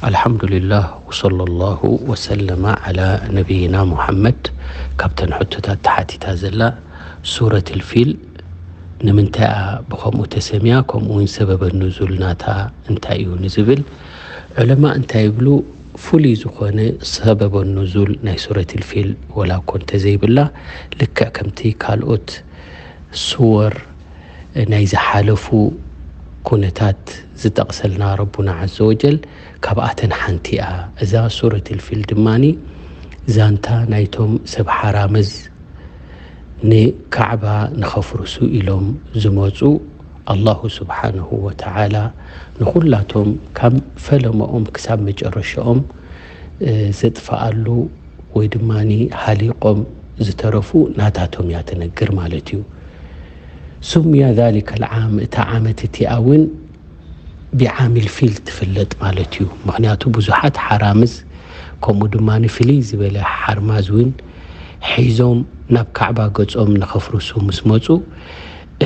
ኣልሓምዱሊላህ ወሰለላሁ ወሰለመ ዓላ ነቢይና ሙሓመድ። ካብተን ሕቶታት ተሓቲታ ዘላ ሱረት ልፊል ንምንታይ እያ ብኸምኡ ተሰምያ፣ ከምኡ እውን ሰበበ ኑዙል ናታ እንታይ እዩ ንዝብል፣ ዑለማ እንታይ ይብሉ? ፍሉይ ዝኾነ ሰበበ ኑዙል ናይ ሱረት ልፊል ወላ እኮ እንተዘይብላ፣ ልክዕ ከምቲ ካልኦት ሱወር ናይ ዝሓለፉ ኩነታት ዝጠቕሰልና ረቡና ዓዘ ወጀል፣ ካብኣተን ሓንቲ እያ። እዛ ሱረት ልፊል ድማኒ ዛንታ ናይቶም ሰብ ሓራምዝ ንካዕባ ንኸፍርሱ ኢሎም ዝመፁ፣ ኣላሁ ስብሓንሁ ወተዓላ ንኹላቶም ካብ ፈለመኦም ክሳብ መጨረሻኦም፣ እ፣ ዘጥፍኣሉ ወይ ድማ ሃሊቆም ዝተረፉ ናታቶም እያ ትነግር ማለት እዩ። ሱምያ ዛሊከ ልዓም፣ እታ ዓመት እቲኣ እውን ብዓሚል ፊል ትፍለጥ ማለት እዩ። ምኽንያቱ ብዙሓት ሓራምዝ ከምኡ ድማ ፍልይ ዝበለ ሓርማዝ እውን ሒዞም ናብ ካዕባ ገጾም ንኸፍርሱ ምስ መጹ፣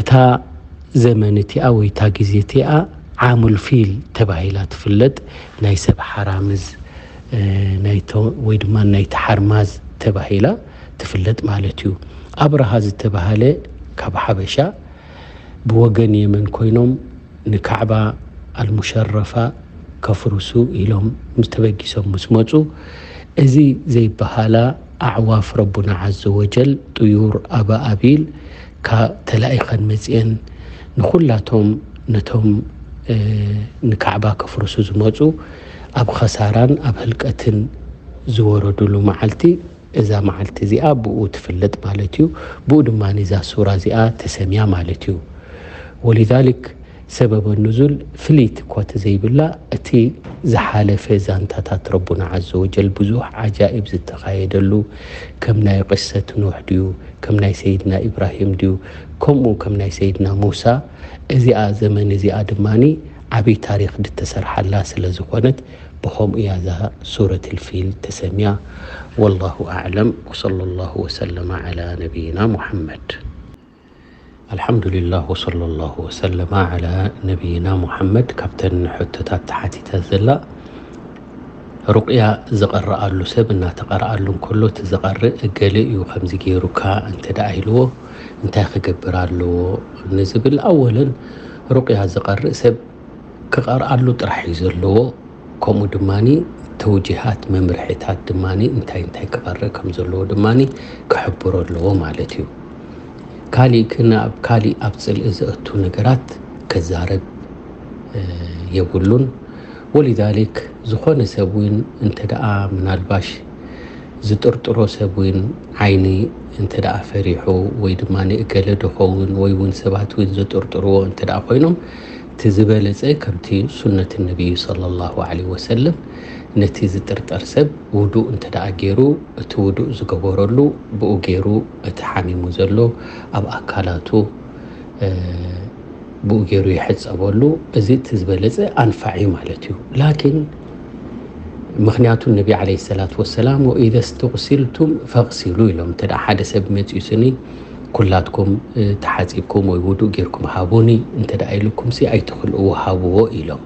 እታ ዘመን እቲኣ ወይ እታ ግዜ እቲኣ ዓሙል ፊል ተባሂላ ትፍለጥ። ናይ ሰብ ሓራምዝ፣ እ፣ ናይቶ-፣ ወይ ድማ ናይቲ ሓርማዝ ተባሂላ ትፍለጥ ማለት እዩ። ኣብርሃ ዝተባሃለ ካብ ሓበሻ ብወገን የመን ኮይኖም ንካዕባ ኣልሙሸረፋ ከፍርሱ ኢሎም ምስ ተበጊሶም ምስ መጹ፣ እዚ ዘይበሃላ ኣዕዋፍ ረቡና ዓዘ ወጀል፣ ጥዩር ኣባኣቢል፣ ካ-፣ ተላኢኸን መጽየን ንኹላቶም ነቶም፣ እ፣ ንካዕባ ከፍርሱ ዝመጹ ኣብ ኸሳራን ኣብ ህልቀትን ዝወረዱሉ መዓልቲ፣ እዛ መዓልቲ እዚኣ ብኡ ትፍለጥ ማለት እዩ። ብኡ ድማ እዛ ሱራ እዚኣ ተሰምያ ማለት እዩ። ወሊዛሊክ ሰበበ ኑዙል ፍልይቲ እኳ ተዘይብላ፣ እቲ ዝሓለፈ ዛንታታት ረቡና ዓዘ ወጀል ብዙሕ ዓጃኢብ ዝተኻየደሉ፣ ከም ናይ ቅሰት ኑሕ ድዩ፣ ከም ናይ ሰይድና ኢብራሂም ድዩ፣ ከምኡ ከም ናይ ሰይድና ሙሳ፣ እዚኣ ዘመን እዚኣ ድማኒ ዓብይ ታሪኽ ዝተሰርሓላ ስለ ዝኾነት፣ ብኸምኡ እያ እዛ ሱረት ልፊል ተሰምያ። ወላሁ ኣዕለም፣ ወሰለላሁ ወሰለመ ዓላ ነቢይና ሙሓመድ። ኣልሓምዱሊላህ ወሰለላሁ ወሰለመ ዓላ ነቢይና ሙሓመድ። ካብተን ሕቶታት ተሓቲታ ዘላ፣ ሩቕያ ዝቐረኣሉ ሰብ እናተቐረኣሉ እንከሎ፣ እቲ ዝቐርእ እገሌ እዩ ከምዚ ገይሩካ እንተ ደኣ ኢልዎ፣ እንታይ ክገብር ኣለዎ ንዝብል፣ ኣወለን ሩቕያ ዝቐርእ ሰብ ክቐርኣሉ ጥራሕ እዩ ዘለዎ። ከምኡ ድማኒ ተውጂሃት፣ መምርሒታት ድማኒ እንታይ እንታይ ክቐርእ ከም ዘለዎ ድማኒ ክሕብሮ ኣለዎ ማለት እዩ። ካሊእ ግን ኣብ ካሊእ ኣብ ጽልኢ ዘእቱ ነገራት ከዛረብ፣ እ፣ የብሉን። ወሊዛሊክ ዝኾነ ሰብ እውን እንተ ደኣ ምናልባሽ ዝጥርጥሮ ሰብ እውን ዓይኒ እንተ ደኣ ፈሪሑ ወይ ድማ ንእገለ ዶ ኸውን ወይ እውን ሰባት እውን ዝጥርጥርዎ እንተ ደኣ ኮይኖም፣ እቲ ዝበለጸ ከምቲ ሱነት ነቢዩ ሰለላሁ ዐለይሂ ወሰለም ነቲ ዝጥርጠር ሰብ ውዱእ እንተ ደኣ ገይሩ፣ እቲ ውዱእ ዝገበረሉ ብኡ ገይሩ እቲ ሓሚሙ ዘሎ ኣብ ኣካላቱ፣ እ፣ ብኡ ገይሩ ይሕጸበሉ። እዚ እቲ ዝበለጸ ኣንፋዕ እዩ ማለት እዩ። ላኪን ምኽንያቱ ነቢ ዐለይሂ ሰላቱ ወሰላም "ወኢዘ ስተጉሲልቱም ፈግሲሉ" ኢሎም። እንተ ደኣ ሓደ ሰብ መጺኡ ስኒ "ኩላትኩም፣ እ፣ ተሓጺብኩም ወይ ውዱእ ጌርኩም ሃቡኒ" እንተ ደኣ ኢሉኩም ሲ ኣይትኽልእዎ፣ ሃብዎ ኢሎም።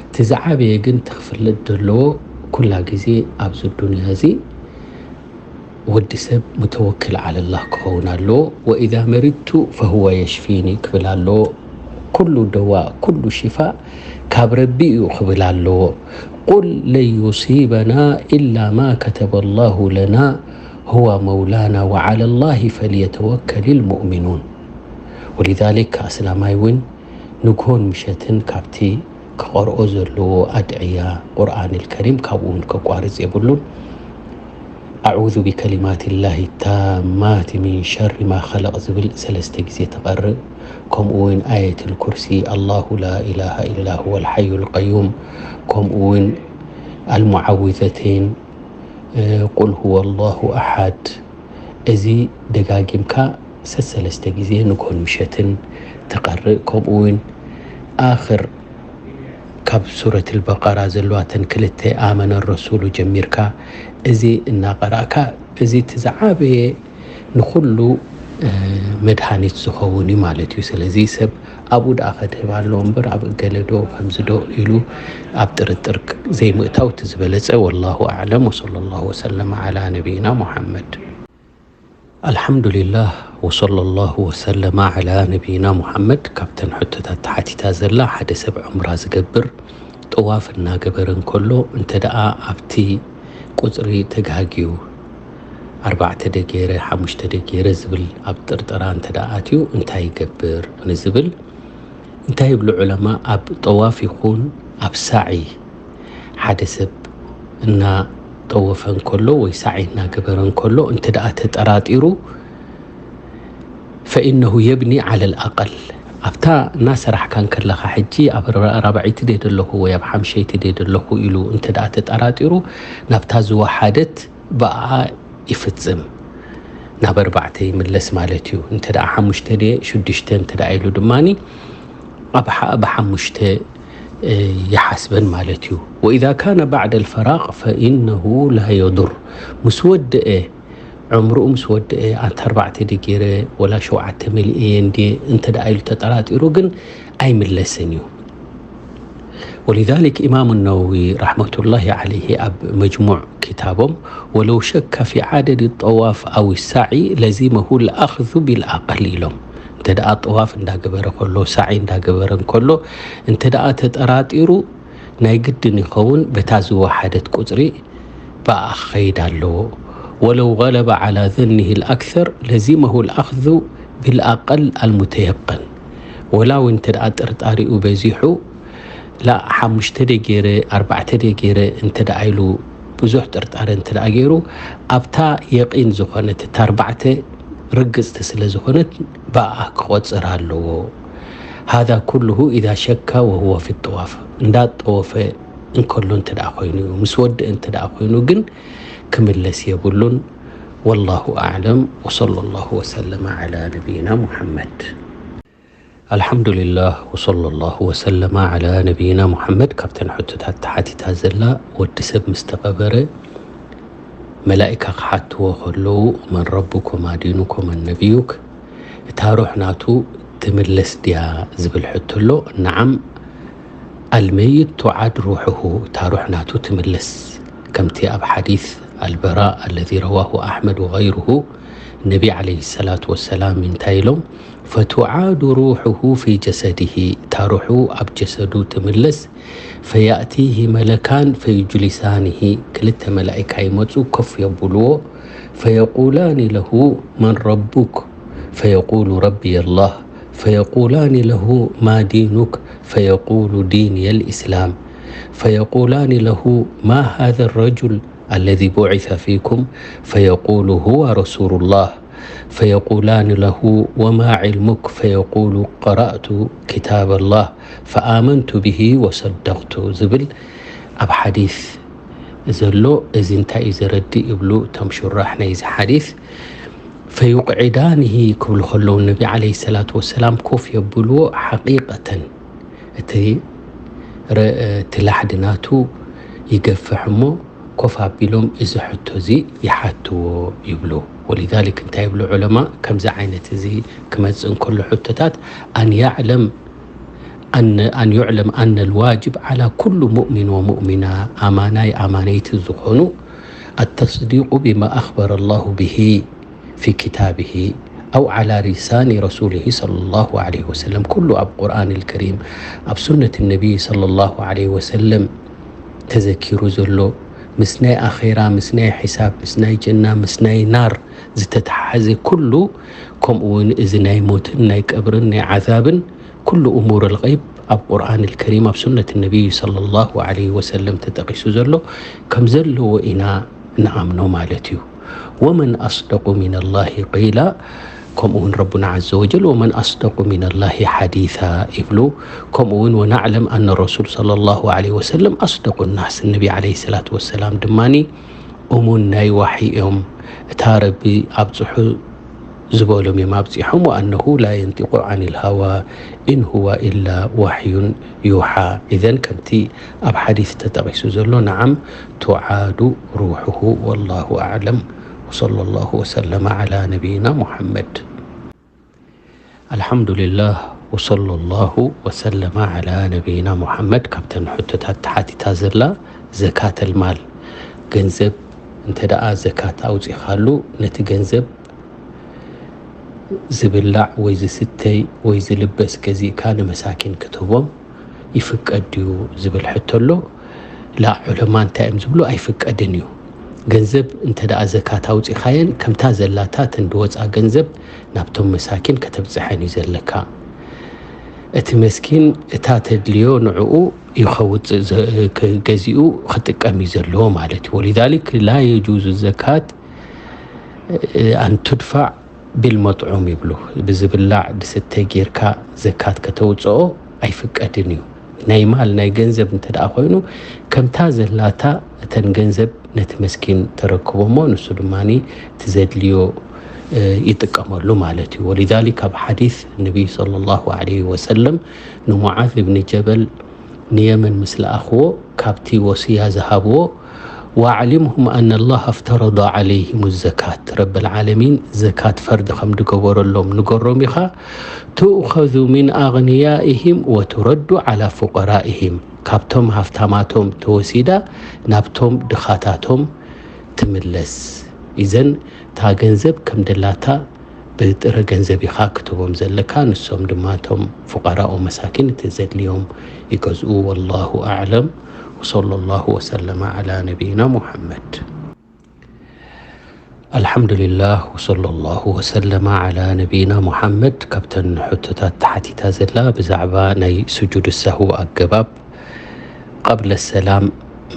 እቲ ዝዓበየ ግን እቲ ክፍለጥ ዘለዎ ኩላ ግዜ ኣብዚ ዱንያ እዚ ወዲ ሰብ ሙተወክል ዐለላህ ክኸውን ኣለዎ። "ወኢዛ መሪድቱ ፈሁወ የሽፊኒ" ክብል ኣለዎ። ኩሉ ደዋእ፣ ኩሉ ሽፋእ ካብ ረቢ እዩ ክብል ኣለዎ። "ቁል ለን ዩሲበና ኢላ ማ ከተበ ላሁ ለና ሁወ መውላና ወዐለ ላሂ ፈልየተወከሊል ሙእሚኑን።" ወሊዛሊክ ኣስላማይ እውን ንግሆን ምሸትን ካብቲ ክቐርኦ ዘለዎ ኣድዕያ ቁርኣን ልከሪም ካብኡ እውን ከቋርጽ የብሉን። "ኣዑዙ ቢከሊማት ላሂ ታማት ሚን ሸሪ ማ ኸለቕ" ዝብል ሰለስተ ግዜ ተቐርእ። ከምኡ እውን ኣየት ልኩርሲ፣ ኣላሁ ላ ኢላሃ ኢላ ሁወ ልሓዩ ልቀዩም፣ ከምኡ እውን ኣልሙዓዊዘተይን፣ እ፣ ቁል ሁወ ላሁ ኣሓድ። እዚ ደጋጊምካ ሰሰለስተ ግዜ ንግሆን ምሸትን ትቐርእ። ከምኡ እውን ኣኽር ካብ ሱረት ልበቀራ ዘለዋተን ክልተ ኣመነ ረሱሉ ጀሚርካ እዚ እናቐራእካ፣ እዚ እቲ ዝዓበየ ንኹሉ፣ እ፣ መድሃኒት ዝኸውን እዩ ማለት እዩ። ስለዚ ሰብ ኣብኡ ደኣ ከድህብ ኣለዎ እምበር ኣብ እገለ ዶ ከምዚ ዶ ኢሉ ኣብ ጥርጥር ዘይምእታው እቲ ዝበለጸ። ወላሁ ኣዕለም። ወሰለ ላሁ ወሰለመ ዓላ ነቢይና ሙሓመድ። ኣልሓምዱሊላህ ወሰለ ላሁ ወሰለመ ዓላ ነቢይና ሙሓመድ። ካብተን ሕቶታት ተሓቲታ ዘላ፣ ሓደ ሰብ ዑምራ ዝገብር ጠዋፍ እናገበረ እንከሎ እንተ ደኣ ኣብቲ ቁጽሪ ተጋግዩ፣ ኣርባዕተ ደ ገይረ፣ ሓሙሽተ ደ ገይረ ዝብል ኣብ ጥርጠራ እንተ ደኣ ኣትዩ እንታይ ይገብር ንዝብል፣ እንታይ ይብሉ ዑለማ? ኣብ ጠዋፍ ይኹን ኣብ ሳዒ ሓደ ሰብ እናጠወፈ እንከሎ ወይ ሳዒ እናገበረ እንከሎ እንተ ደኣ ተጠራጢሩ፣ ፈኢነሁ የብኒ ዓለል ኣቐል፣ ኣብታ እናሰራሕካ እንከለኻ ሕጂ ኣብ ራ-፣ ራብዐይቲ ድየ ዘለኹ ወይ ኣብ ሓምሸይቲ ድየ ዘለኹ ኢሉ እንተ ደኣ ተጠራጢሩ፣ ናብታ ዝወሓደት ብኣ ይፍጽም፣ ናብ ኣርባዕተ ይምለስ ማለት እዩ። እንተ ደኣ ሓሙሽተ ድየ ሽዱሽተ እንተ ደኣ ኢሉ ድማኒ ኣብ ሓ-፣ ብሓሙሽተ፣ እ፣ ይሓስበን ማለት እዩ። ወኢዛ ካነ ባዕደ ልፈራቅ ፈኢነሁ ላ የዱር፣ ምስ ወድአ፣ ዕምርኡ ምስ ወድአ፣ ኣንታ ኣርባዕተ ድየ ገይረ ወላ ሸውዓተ መሊኤ እንድየ እንተ ደኣ ኢሉ ተጠራጢሩ ግን ኣይምለስን እዩ። ወሊዛሊክ ኢማም ነወዊ ረሕመቱላሂ ዓለይሂ ኣብ መጅሙዕ ክታቦም፣ ወለው ሸካ ፊ ዓደድ ጠዋፍ ኣው ሳዒ ለዚመሁ ልኣኽዙ ቢልኣቐል ኢሎም። እንተ ደኣ ጠዋፍ እንዳገበረ ከሎ፣ ሳዒ እንዳገበረ እንከሎ እንተ ደኣ ተጠራጢሩ፣ ናይ ግድን ይኸውን በታ ዝወሓደት ቁጽሪ ብኣ ክኸይድ ኣለዎ። ወለው ገለበ ዓላ ዘኒሂ ልኣክሰር ለዚመሁ ልኣኽዙ ቢልኣቐል ኣልሙተየቀን። ወላ እውን እንተ ደኣ ጥርጣሪኡ በዚሑ፣ ላ ሓሙሽተ ድየ ገይረ፣ ኣርባዕተ ድየ ገይረ እንተ ደኣ ኢሉ ብዙሕ ጥርጣረ እንተ ደኣ ገይሩ፣ ኣብታ የቂን ዝኾነት እታ ኣርባዕተ ርግጽቲ ስለ ዝኾነት ብኣ ክቖጽር ኣለዎ። ሃዛ ኩሉሁ ኢዛ ሸካ ወሁወ ፊ ጠዋፍ፣ እንዳጠወፈ እንከሎ እንተ ደኣ ኮይኑ እዩ። ምስ ወድአ እንተ ደኣ ኮይኑ ግን ክምለስ የብሉን። ወላሁ ኣዕለም። ወሰለ ላሁ ወሰለመ ዓላ ነቢይና ሙሓመድ። ኣልሓምዱሊላህ ወሰለ ላሁ ወሰለመ ዓላ ነቢይና ሙሓመድ። ካብተን ሕቶታት ተሓቲታ ዘላ፣ ወዲ ሰብ ምስ ተቐበረ መላኢካ ክሓትዎ ከለዉ መን ረቡክ ወማ ዲኑክ ወመን ነቢዩክ፣ እታ ሩሕ ናቱ ትምለስ ድያ ዝብል ሕቶ ኣሎ። ነዓም፣ ኣልመይት ቱዓድ ሩሑሁ፣ እታ ሩሕ ናቱ ትምለስ። ከምቲ ኣብ ሓዲስ ኣልበራእ ኣለዚ ረዋሁ ኣሕመድ ወገይሩሁ፣ ነቢ ዓለይሂ ሰላቱ ወሰላም እንታይ ኢሎም? ፈቱዓዱ ሩሑሁ ፊ ጀሰዲሂ፣ እታ ሩሑ ኣብ ጀሰዱ ትምለስ። ፈያእቲሂ መለካን ፈዩጅሊሳኒሂ፣ ክልተ መላኢካ ይመጹ፣ ኮፍ የብልዎ። ፈየቁላኒ ለሁ መን ረቡክ? ፈየቁሉ ረቢየ ላህ። ፈየቁላኒ ለሁ ማ ዲኑክ? ፈየቁሉ ዲንየ ልኢስላም። ፈየቁላኒ ለሁ ማ ሃዘ ረጁል ኣለዚ ቡዒሰ ፊኩም? ፈየቁሉ ሁወ ረሱሉላህ። ፈየቁላኒ ለሁ ወማ ዒልሙክ? ፈየቁሉ ቀረእቱ ኪታበላህ ፈኣመንቱ ብሂ ወሰደቅቱ ዝብል ኣብ ሓዲስ ዘሎ፣ እዚ እንታይ እዩ ዘረድእ ይብሉ እቶም ሹራሕ ናይዚ ሓዲስ። ፈዩቅዒዳንሂ ክብሉ ከለዉ ነቢ ዓለይሂ ሰላቱ ወሰላም ኮፍ የብልዎ። ሓቂቀተን እቲ ረ-፣ እቲ ላሕዲ ናቱ ይገፍሕ እሞ ኮፍ ኣቢሎም እዚ ሕቶ እዚ ይሓትዎ ይብሉ። ወሊዛሊክ እንታይ ይብሉ ዑለማ? ከምዚ ዓይነት እዚ ክመጽእ እንከሎ ሕቶታት፣ ኣን ያዕለም ኣን፣ ኣን ዩዕለም ኣነ ልዋጅብ ዓላ ኩሉ ሙእሚን ወሙእሚና፣ ኣማናይ ኣማነይቲ ዝኾኑ፣ ኣተስዲቁ ቢማ ኣኽበረ ላሁ ብሂ ፊ ኪታብሂ ኣው ዓላ ሊሳኒ ረሱልሂ ሰለላሁ ዓለይሂ ወሰለም። ኩሉ ኣብ ቁርኣን ልከሪም፣ ኣብ ሱነት ነቢይ ሰለላሁ ዓለይሂ ወሰለም ተዘኪሩ ዘሎ፣ ምስ ናይ ኣኼራ፣ ምስ ናይ ሒሳብ፣ ምስ ናይ ጀና፣ ምስ ናይ ናር ዝተተሓሓዘ ኩሉ፣ ከምኡ እውን እዚ ናይ ሞትን ናይ ቀብርን ናይ ዓዛብን ኩሉ እሙር ልገይብ ኣብ ቁርኣን ልከሪም፣ ኣብ ሱነት ነቢይ ሰለላሁ ዓለይሂ ወሰለም ተጠቒሱ ዘሎ ከም ዘለዎ ኢና ንኣምኖ ማለት እዩ። ወመን ኣስደቁ ሚነላሂ ቂላ፣ ከምኡ እውን ረቡና ዓዘ ወጀል ወመን ኣስደቁ ሚነላሂ ሓዲሳ ይብሉ። ከምኡ እውን ወናዕለም ኣነ ረሱል ሰለላሁ ዓለይሂ ወሰለም ኣስደቁ ናስ፣ ነቢ ዓለይሂ ሰላቱ ወሰላም ድማኒ እሙን ናይ ዋሒ እዮም። እታ ረቢ ኣብጽሑ ዝበሎም እዮም ኣብጺሖም። ወኣነሁ ላ የንጢቁ ዓኒል ሃዋ ኢን ሁወ ኢላ ዋሕዩን ዩሓ። ኢዘን ከምቲ ኣብ ሓዲስ ተጠቒሱ ዘሎ፣ ነዓም ቱዓዱ ሩሑሁ። ወላሁ ኣዕለም። ወሰለላሁ ወሰለመ ዓላ ነቢይና ሙሓመድ። ኣልሓምዱሊላህ። ወሰለላሁ ወሰለመ ዓላ ነቢይና ሙሓመድ። ካብተን ሕቶታት ተሓቲታ ዘላ ዘካተል ማል፣ ገንዘብ እንተ ደኣ ዘካት ኣውጺኻሉ፣ ነቲ ገንዘብ ዝብላዕ ወይ ዝስተይ ወይ ዝልበስ ገዚእካ ንመሳኪን ክትህቦም ይፍቀድ ድዩ ዝብል ሕቶ ኣሎ። ላ፣ ዑለማ እንታይ እዮም ዝብሉ? ኣይፍቀድን እዩ። ገንዘብ እንተ ደኣ ዘካት ኣውጺኻየን፣ ከምታ ዘላታ ተን ድወጻ ገንዘብ ናብቶም መሳኪን ከተብጽሐን እዩ ዘለካ። እቲ መስኪን እታ ተድልዮ ንዕኡ እዩ ከውጽእ ዘ-፣ ክ-፣ ገዚኡ ክጥቀም እዩ ዘለዎ ማለት እዩ። ወሊዛሊክ ላ የጁዙ ዘካት ኣን ቱድፋዕ ቢልመጥዑም ይብሉ። ብዝብላዕ ድስተ ጌርካ ዘካት ከተውጽኦ ኣይፍቀድን እዩ። ናይ ማል፣ ናይ ገንዘብ እንተ ደኣ ኮይኑ፣ ከምታ ዘላታ እተን ገንዘብ ነቲ መስኪን ተረክቦ እሞ ንሱ ድማ እቲ ዘድልዮ፣ እ፣ ይጥቀመሉ ማለት እዩ። ወሊዛሊክ ኣብ ሓዲስ ነቢይ ሰለላሁ ዐለይሂ ወሰለም ንሙዓዝ እብኒ ጀበል ንየመን ምስ ለኣኽዎ፣ ካብቲ ወስያ ዝሃብዎ፣ "ወኣዕሊምሁም ኣነ ላህ ኣፍተረደ ዐለይሂም ዘካት፣ ረብል ዓለሚን ዘካት ፈርድ ከም ድገበረሎም ንገሮም ኢኻ፣ ትኡኸዙ ሚን ኣግንያኢሂም ወቱረዱ ዐላ ፉቀራኢሂም፣ ካብቶም ሃፍታማቶም ተወሲዳ ናብቶም ድኻታቶም ትምለስ። ኢዘን እታ ገንዘብ ከም ደላታ ብጥረ ገንዘብ ኢኻ ክትቦም ዘለካ፣ ንሶም ድማ እቶም ፉቀራኦ መሳኪን እቲ ዘድልዮም ይገዝኡ። ወላሁ ኣዕለም። ወሰለላሁ ወሰለመ ዐላ ነቢይና ሙሐመድ። ኣልሓምዱሊላህ ወሰለላሁ ወሰለመ ዐላ ነቢይና ሙሐመድ። ካብተን ሕቶታት ተሓቲታ ዘላ ብዛዕባ ናይ ስጁድ ሳሁ ኣገባብ፣ ቀብለ ሰላም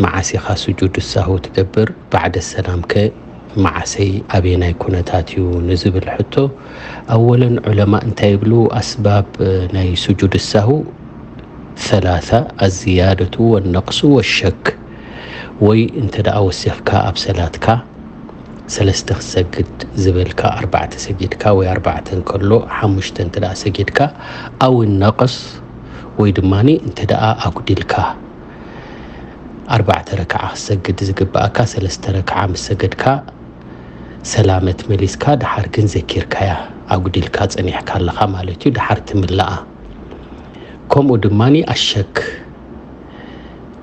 መዓስ ኢኻ ስጁድ ሳሁ ትገብር? ባዕደ ሰላም ከ መዓሰይ ኣበየናይ ኩነታት እዩ ንዝብል ሕቶ፣ ኣወለን ዑለማ እንታይ ይብሉ? ኣስባብ ናይ ስጁድ ሳሁ ሰላሳ፣ ኣዝያደቱ ወነቅሱ ወሸክ። ወይ እንተ ደኣ ወሲኽካ ኣብ ሰላትካ ሰለስተ ክሰግድ ዝበልካ፣ ኣርባዕተ ሰጊድካ ወይ ኣርባዕተ እንከሎ ሓሙሽተ እንተ ደኣ ሰጊድካ፣ ኣው ነቅስ ወይ ድማኒ እንተ ደኣ ኣጉዲልካ፣ ኣርባዕተ ረክዓ ክሰግድ ዝግብኣካ ሰለስተ ረክዓ ምስ ሰገድካ ሰላመት መሊስካ፣ ደሓር ግን ዘኪርካያ ኣጉዲልካ ጸኒሕካ ኣለኻ ማለት እዩ። ደሓር ትምልኣ። ከምኡ ድማኒ ኣሸክ፣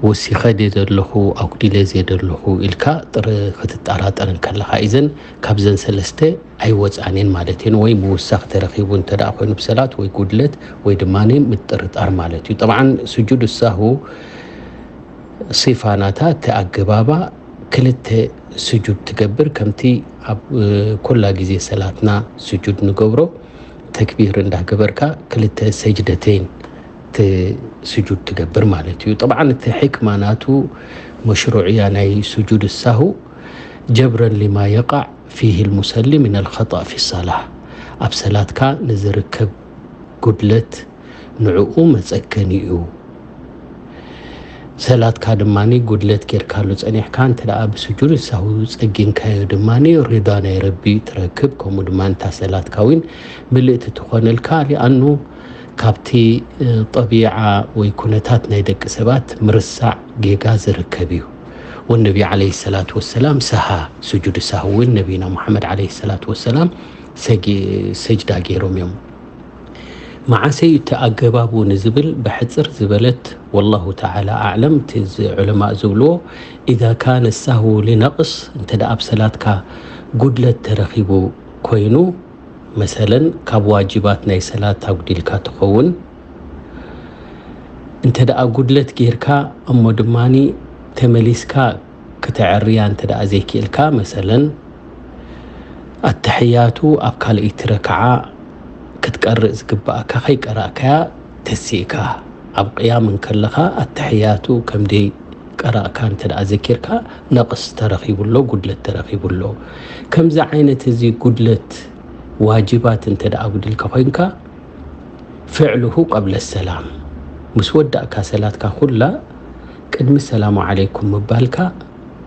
ወሲኸ ድየ ዘለኹ ኣጉዲለ ድየ ዘለኹ ኢልካ ጥረ ክትጠራጠር እንከለኻ፣ ኢዘን ካብዘን ሰለስተ ኣይወጻን እየን ማለት እየን። ወይ ምውሳኽ ተረኺቡ እንተ ደኣ ኮይኑ ብሰላት ወይ ጉድለት ወይ ድማኒ ምጥርጣር ማለት እዩ። ጠብዓን ስጁድ ሳሁ ሲፋ ናታ እቲ ኣገባባ ክልተ ስጁድ ትገብር፣ ከምቲ ኣብ፣ እ፣ ኩላ ግዜ ሰላትና ስጁድ ንገብሮ፣ ተክቢር እንዳገበርካ ክልተ ሰጅደተይን ት-፣ ስጁድ ትገብር ማለት እዩ። ጠብዓን እቲ ሕክማ ናቱ መሽሩዕያ ናይ ስጁድ ሳሁ ጀብረን ሊማ የቃዕ ፊህ ልሙሰሊ ሚነል ኸጣእ ፊ ሰላህ፣ ኣብ ሰላትካ ንዝርከብ ጉድለት ንዕኡ መጸገኒ እዩ። ሰላትካ ድማ ጉድለት ጌርካሉ ጸኒሕካ፣ እንተ ደኣ ብስጁድ ሳሁ ጸጊንካዮ ድማ ሪዳ ናይ ረቢ ትረክብ፣ ከምኡ ድማ እታ ሰላትካ እውን ምልእቲ ትኾነልካ። ሊኣኑ ካብቲ፣ እ፣ ጠቢዓ ወይ ኩነታት ናይ ደቂ ሰባት ምርሳዕ ጌጋ ዝርከብ እዩ። ወነቢ ዓለይሂ ሰላቱ ወሰላም ሰሃ፣ ስጁድ ሳሁ እውን ነቢና ሙሐመድ ዓለይሂ ሰላቱ ወሰላም ሰጊ-፣ ሰጅዳ ገይሮም እዮም። መዓሰ እዩ እቲ ኣገባቡ ንዝብል ብሕጽር ዝበለት፣ ወላሁ ተዓላ ኣዕለም፣ እቲ ዝ-፣ ዑለማእ ዝብልዎ፣ ኢዛ ካነ ሳሁ ሊነቕስ፣ እንተ ደኣ ኣብ ሰላትካ ጉድለት ተረኺቡ ኮይኑ፣ መሰለን ካብ ዋጅባት ናይ ሰላት ኣጉዲልካ ትኸውን፣ እንተ ደኣ ጉድለት ጌርካ እሞ ድማኒ ተመሊስካ ክተዕርያ እንተ ደኣ ዘይክእልካ፣ መሰለን ኣተሕያቱ ኣብ ካልኣይቲ ረክዓ ክትቀርእ ዝግብኣካ ከይቀራእካያ ተሲእካ፣ ኣብ ቅያም እንከለኻ ኣተሕያቱ ከም ደይ ቀራእካ እንተ ደኣ ዘኪርካ፣ ነቕስ ተረኺቡ ኣሎ፣ ጉድለት ተረኺቡ ኣሎ። ከምዚ ዓይነት እዚ ጉድለት ዋጅባት እንተ ደኣ ኣጉዲልካ ኮይንካ፣ ፍዕሉሁ ቀብለ ሰላም፣ ምስ ወዳእካ ሰላትካ ኩላ ቅድሚ ሰላሙ ዓለይኩም ምባልካ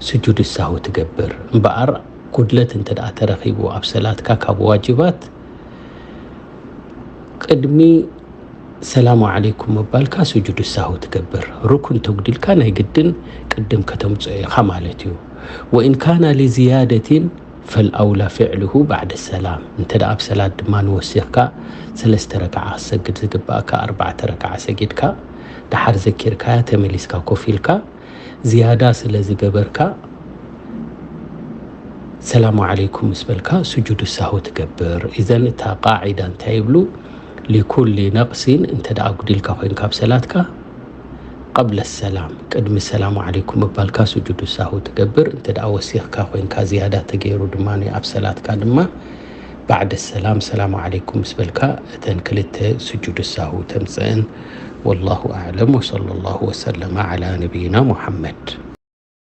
ስጁድ ሳሁ ትገብር። እምበኣር ጉድለት እንተ ደኣ ተረኺቡ ኣብ ሰላትካ ካብ ዋጅባት፣ ቅድሚ ሰላሙ ዓለይኩም ምባልካ ስጁድ ሳሁ ትገብር። ሩኩን ተጉዲልካ ናይ ግድን ቅድም ከተምጽኦ ኢኻ ማለት እዩ። ወኢን ካና ሊዝያደቲን فالأولى فعله بعد السلام. እንተ ደኣ ኣብ ሰላት ድማ ንወሲኽካ ሰለስተ ረክዓ ክትሰግድ ዝግባእካ ኣርባዕተ ረክዓ ሰጊድካ፣ ደሓር ዘኪርካያ ተመሊስካ ኮፍ ኢልካ ዝያዳ ስለ ዝገበርካ ሰላሙ ዓለይኩም ምስ በልካ ስጁድ ሳሁ ትገብር። ኢዘን እታ ቃዒዳ እንታይ ይብሉ? ሊኩሊ ነቕሲን እንተ ደኣ ኣጉዲልካ ኮይንካ ኣብ ሰላትካ ቀብለ ሰላም ቅድሚ ሰላሙ ዓለይኩም ምባልካ ስጁድ ሳሁ ትገብር። እንተ ደኣ ወሲኽካ ኮይንካ ዝያዳ ተገይሩ ድማ ኣብ ሰላትካ ድማ ባዕደ ሰላም ሰላሙ ዓለይኩም ምስ በልካ እተን ክልተ ስጁድ ሳሁ ተምፅእን። والله أعلم وصلى الله وسلم على نبينا محمد.